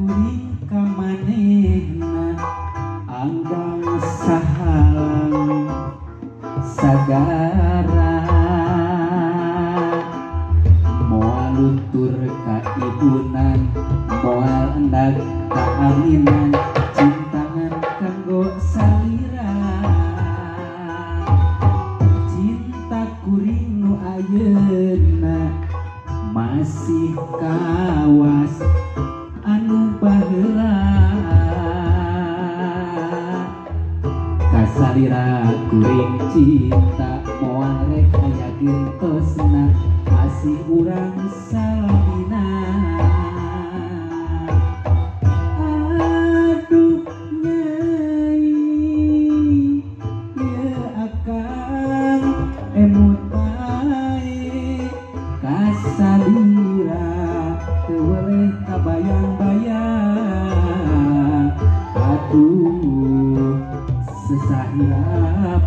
kuring ka manehna anggang sahalang sagara moal luntur ka ibunan moal endag ka anginan cintangan kanggo salira cinta kuring nu ayeuna masih kawas anu baheula kasalira kuring cinta moal rek aya gentosna asih urang salamina. Aduh nyai ye akang emut bae kasalira teu weleh kabayang-bayang. Aduh sesahilap